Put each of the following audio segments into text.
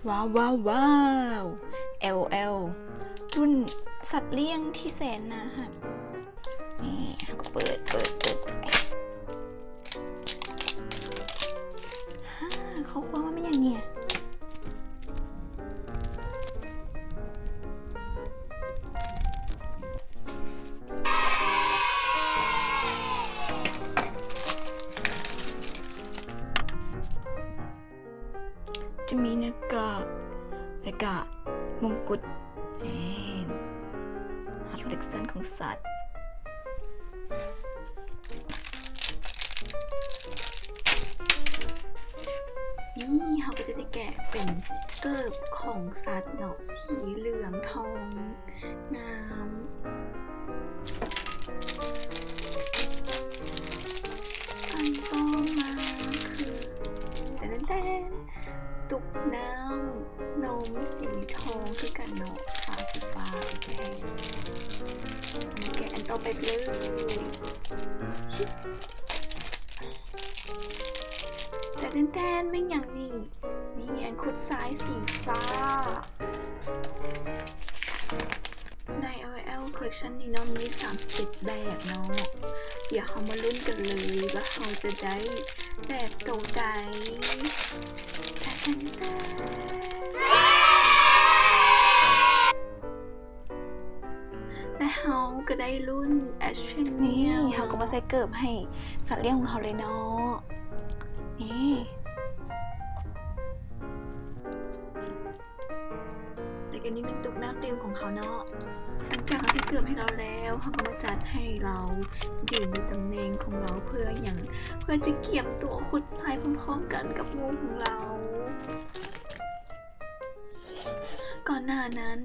ວ້າວ ວ້າວ ວ້າວ ແອລ ແອລ ລຸ້ນສັດລ້ຽງທີ່ແສນໜ້າຮັກ. ນີ້ ເຮົາກໍເປີດ ເປີດ ເປີດໄປ. ຮາ ເຂົ້າຄົວມາແມ່ນຫຍັງນີ້? ຈະມີໜ້າກາກ ແລະກະມົງກຸດ. ແມ່ນ ຄອລເລັກຊັນຂອງສັດ. ນີ້ເຮົາກໍຈະໄດ້ແກະເປັນເກີບຂອງສັດເນາະ ສີເຫຼືອງທອງ ງາມ. ອັນຕໍ່ມາຄື ແຕ່ນແຕ່ນ ຕຸກນ້ຳນົມສີທອງຄືກັນເນາະ ຝາສີຟ້າ. ໂອເຄ ມາແກະອັນຕໍ່ໄປເລີຍ. ແຕ່ນແຕ່ນ ແມ່ນຫຍັງນີ້? ນີ້ ອັນຂຸດຊາຍສີຟ້າ. ໃນ ແອລ ແອລ ຄອລເລັກຊັນນີ້ເນາະ ມີສາມສິບເຈັດແບບເນາະ. ດຽວເຮົາມາລຸ້ນກັນເລີຍວ່າເຮົາຈະໄດ້ແບບໂຕໃດ. ແຕ່ນແຕ່ນ ແລະເຮົາກໍໄດ້ລຸ້ນ Action Meal ເຮົາກໍມາໃສ່ເກີບໃຫ້ສັດລ້ຽງຂອງເຮົາເລີຍເນາະ. ນີ້ ແລະກະນີ້ແມ່ນຕຸກນ້ຳດື່ມຂອງເຮົາເນາະ. ຫຼັງຈາກເຮົາໃສ່ເກີບໃຫ້ລາວແລ້ວ ເຮົາກໍມາຈັດໃຫ້ລາວຢືນໃນຕຳແໜ່ງຂອງລາວ. ເພື່ອຫຍັງ? ເພື່ອຈະກຽມຕົວຂຸດຊາຍພ້ອມໆກັນກັບໝູ່ຂອງລາວ. ກ່ອນໜ້ານັ້ນ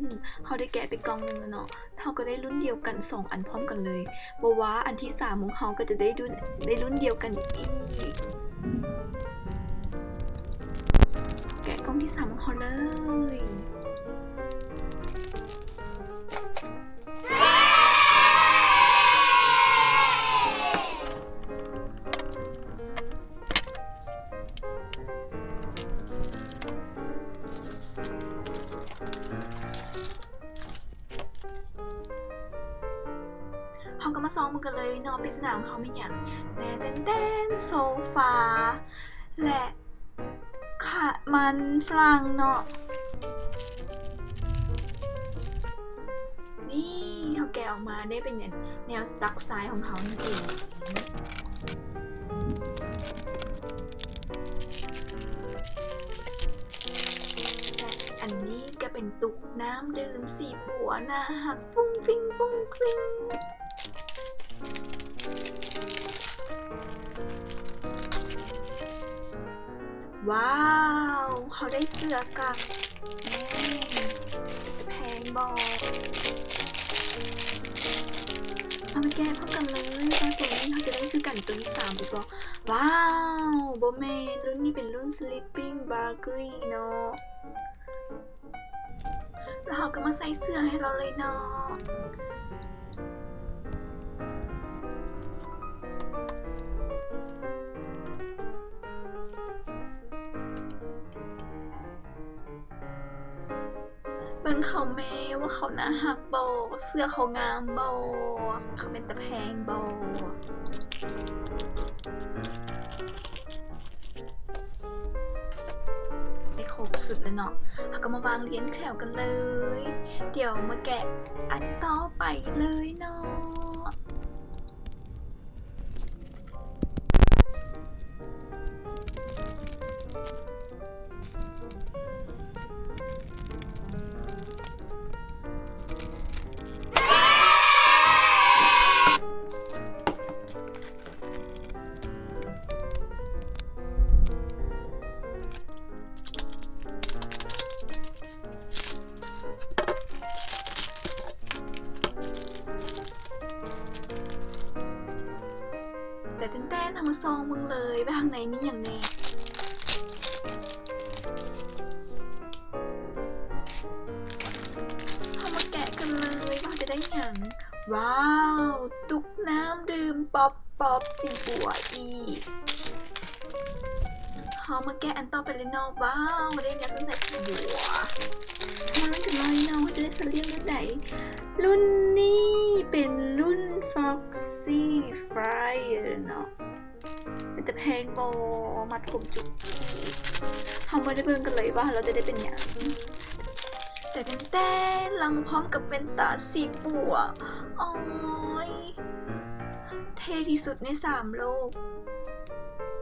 ເຮົາໄດ້ແກະໄປກ່ອງໜຶ່ງແລ້ວເນາະ. ເຮົາກໍໄດ້ລຸ້ນດຽວກັນສອງອັນພ້ອມກັນເລີຍ. ບໍ່ວ່າອັນທີສາມຂອງເຮົາກໍຈະໄດ້ລຸ້ນ ໄດ້ລຸ້ນດຽວກັນອີກ. ແກະກ່ອງທີສາມຂອງເຮົາເລີຍ. ເຮົາກໍມາສ່ອງເບິ່ງກັນເລີຍເນາະ ປຣິດສະໜາຂອງເຮົາແມ່ນຫຍັງ? ແຕ່ນແຕ່ນແຕ່ນ ໂຊຟາ ແລະ ຂະ ມັນຝຣັ່ງເນາະ. ນີ້ ເຮົາແກະອອກມາໄດ້ເປັນແນວ ແນວ Dark Side ຂອງເຮົານັ້ນເອງ. ແລະ ອັນນີ້ກໍເປັນຕຸກນ້ຳດື່ມສີບົວ ໜ້າຮັກ ຟຸ້ງຟິ້ງຟຸ້ງຟິ້ງ. ວ້າວ ເຮົາໄດ້ເສື້ອກັກ. ແມ່ນ ເປັນຕາແພງບໍ່? ເຮົາມາແກະພ້ອມກັນເລີຍ ວ່າໂຕນີ້ເຮົາຈະໄດ້ຄືກັນໂຕທີສາມອີກບໍ່? ວ້າວ ບໍ່ແມ່ນ ລຸ້ນນີ້ເປັນລຸ້ນ Sleeping Beauty ເນາະ. ແລ້ວເຮົາກໍມາໃສ່ເສື້ອໃຫ້ລາວເລີຍເນາະ. ເບິ່ງເຂົາແມ້ວ່າເຂົາໜ້າຮັກບໍ່? ເສື້ອເຂົາງາມບໍ່? ເຂົາເປັນຕາແພງບໍ່? ໄດ້ຄົບຊຸດແລ້ວເນາະ ເຮົາກໍມາວາງລຽນແຖວກັນເລີຍ. ດຽວມາແກະອັນຕໍ່ໄປເລີຍເນາະ. ແຕ່ນແຕ່ນ ເຮົາມາສ່ອງເບິ່ງເລີຍວ່າຂ້າງໃນມີຫຍັງແດ່. ເຮົາມາແກະກັນເລີຍວ່າເຮົາຈະໄດ້ຫຍັງ. ວ້າວ ຕຸກນ້ຳດື່ມປັອບໆ ສີບົວອີກ. ເຮົາ ມາແກະອັນຕໍ່ໄປເລີຍເນາະ. ວ້າວ ໄດ້ແນວສົນໃຈ ບົວ ມາລຸ້ນກັນເນາະ ວ່າເຮົາຈະໄດ້ສັດລ້ຽງລຸ້ນໃດ. ລຸ້ນນີ້ເປັນລຸ້ນ Foxy Flyer ເນາະ. ເປັນຕາແພງບໍ່? ມັດຜົມຈຸກ ເຮົາມາໄດ້ເບິ່ງກັນເລີຍວ່າເຮົາຈະໄດ້ເປັນຫຍັງ. ແຕ່ແຕ່ນໆ ຫຼັງພ້ອມກັບແວ່ນຕາສີບົວ ໂອ້ຍ ເທ່ທີ່ສຸດໃນສາມໂລກ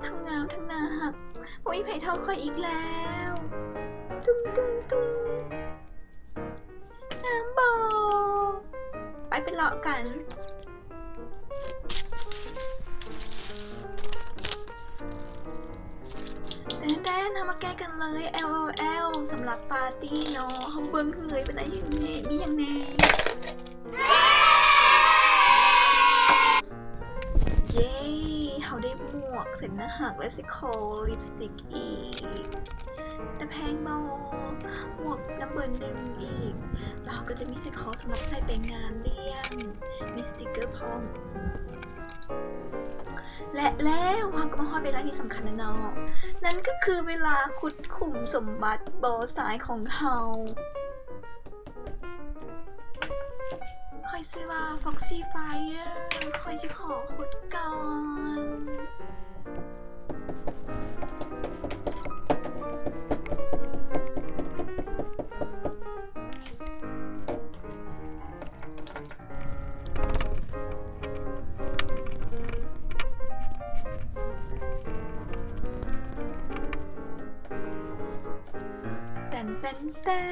ທັງງາມທັງໜ້າຮັກ. ບໍ່ມີໃຜເທົ່າຂ້ອຍອີກແລ້ວ ຕຸ້ມໆໆ. ງາມບໍ່? ໄປໄປເລາະກັນ. ແຕ່ນໆ ເຮົາມາແກະກັນເລີຍ LOL ສຳລັບປາຕີ້ເນາະ. ເຮົາເບິ່ງເລີຍວ່າໄດ້ຫຍັງແດ່ ມີຫຍັງແດ່. ເຢ້ ເຮົາໄດ້ໝວກເສັ້ນໜ້າຮັກ ແລະ ຊິຂໍລິບສະຕິກອີກ. ແຕ່ແພງບໍ່? ໝວກນຳເບີໜຶ່ງອີກ ແລ້ວເຮົາກໍຈະມີສາຍຄໍສຳລັບໃສ່ໄປງານລ້ຽງ ມີສະຕິກເກີພ້ອມ. ແລະແລ້ວເຮົາກໍມາຮອດເວລາທີ່ສຳຄັນແລ້ວເນາະ ນັ້ນກໍຄືເວລາຂຸດຂຸມສົມບັດບໍ່ຊາຍຂອງເຮົາ. ຂ້ອຍຊື່ວ່າ Foxy Flyer ຂ້ອຍຊິຂໍຂຸດກ່ອນ. ແຕ່ນແຕ່ນແຕ່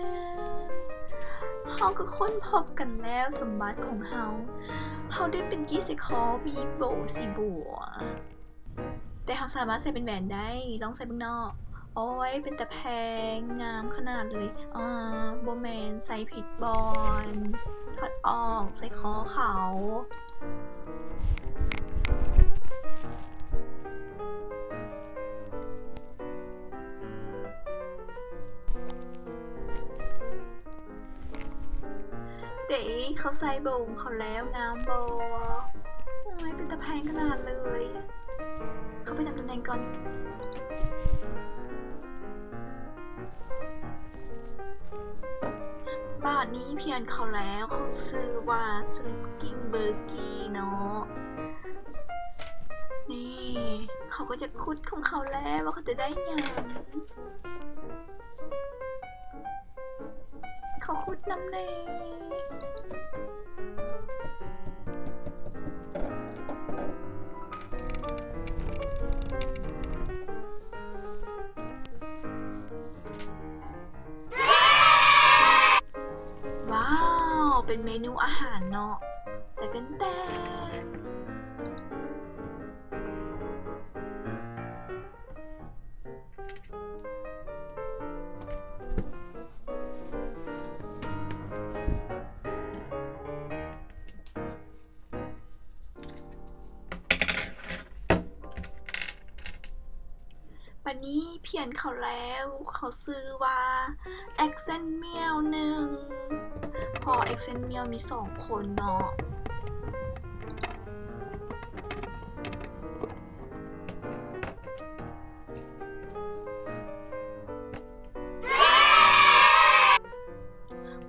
ນ ເຮົາກໍຄົ້ນພົບກັນແລ້ວສົມບັດຂອງເຮົາ. ເຮົາໄດ້ເປັນກີ້ສາຍຄໍມີໂບສີບົວ. ແຕ່ເຮົາສາມາດໃສ່ເປັນແຫວນໄດ້. ລອງໃສ່ເບິ່ງເນາະ. ໂອ້ຍ ເປັນຕາແພງ ງາມຂະໜາດເລີຍ. ເອີ ບໍ່ແມ່ນ ໃສ່ຜິດບ່ອນ. ຖອດອອກ ໃສ່ຄໍເຂົາ. ເດ ເຂົາໃສ່ໂບຂອງເຂົາແລ້ວ ງາມບໍ່? ໂອ້ຍ ເປັນຕາແພງຂະໜາດເລີຍ. ເຂົາໄປຈຳຕຳແໜ່ງກ່ອນ. ບາດນີ້ພຽນເຂົາແລ້ວ ເຂົາຊື່ວ່າ Sleeping Beauty ເນາະ. ນີ້ ເຂົາກໍຈະຂຸດຂອງເຂົາແລ້ວ ວ່າເຂົາຈະໄດ້ຫຍັງ. ຂໍຂຸດນຳແດ່. ວ້າວ ເປັນເມນູອາຫານເນາະ. ແຕ່ແຕ່ນແຕ່ນ. ບາດນີ້ພຽນເຂົາແລ້ວ ເຂົາຊື່ວ່າ Accent Meow ໜຶ່ງ ເພາະ Accent Meow ມີສອງຄົນເນາະ.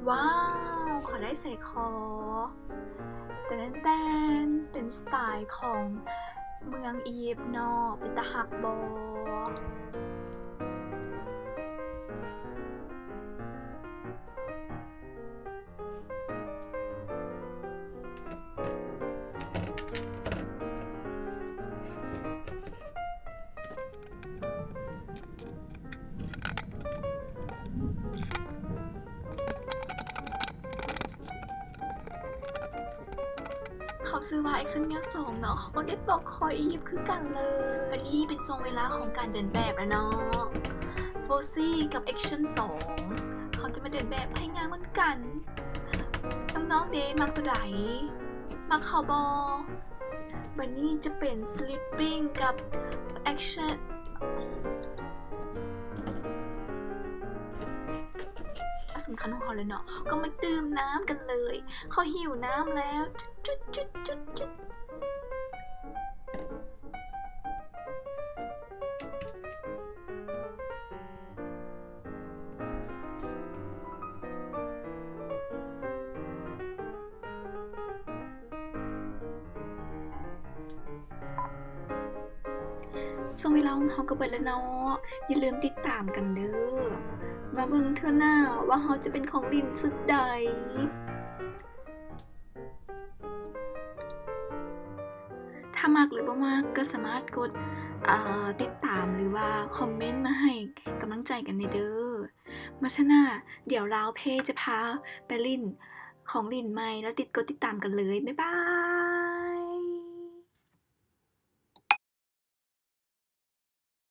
ວ້າວ ເຂົາໄດ້ສາຍຄໍ ແຕ່ນແຕ່ນ ເປັນສະໄຕຂອງເມືອງອີຢິບເນາະ ເປັນຕາຮັກບໍ່? ເຂົາຊື່ວ່າ Accent Meow ສອງເນາະ ເຂົາກໍໄດ້ປອກຄໍອີຢິບຄືກັນເລີຍ. ບັດນີ້ເປັນຊ່ວງເວລາຂອງການເດີນແບບແລ້ວເນາະ. Foxy ກັບ Accent ສອງ ເຂົາຈະມາເດີນແບບໃຫ້ງາມເໝືອນກັນ. ນ້ອງໆເດ ມັກໂຕໃດ? ມັກເຂົາບໍ່? ບັດນີ້ຈະເປັນ Sleeping ກັບ Accent ອັນສຳຄັນຂອງເຂົາເລີຍເນາະ. ເຮົາກໍມາດື່ມນ້ຳກັນເລີຍ. ເຂົາຫິວນ້ຳແລ້ວ. ຈຸດ ຈຸດ ຈຸດ ຈຸດ. ຊ່ວງເວລາຂອງເຮົາກໍເບິດແລ້ວເນາະ, ຢ່າລືມຕິດຕາມກັນເດີ້. ມາເບິ່ງເທື່ອໜ້າວ່າເຮົາຈະເປັນຂອງຫຼິ້ນຊຸດໃດ. ຖ້າມັກ ຫຼື ບໍ່ມັກ ກໍສາມາດກົດ ເອີ ຕິດຕາມ ຫຼື ວ່າຄອມເມັນມາໃຫ້ກຳລັງໃຈກັນໄດ້ເດີ້. ມາເທື່ອໜ້າ ດຽວລາວເພຈະພາໄປຫຼິ້ນຂອງຫຼິ້ນໃໝ່ ແລ້ວຕິດ ກົດຕິດຕາມກັນເລີຍ. ບາຍບາຍ.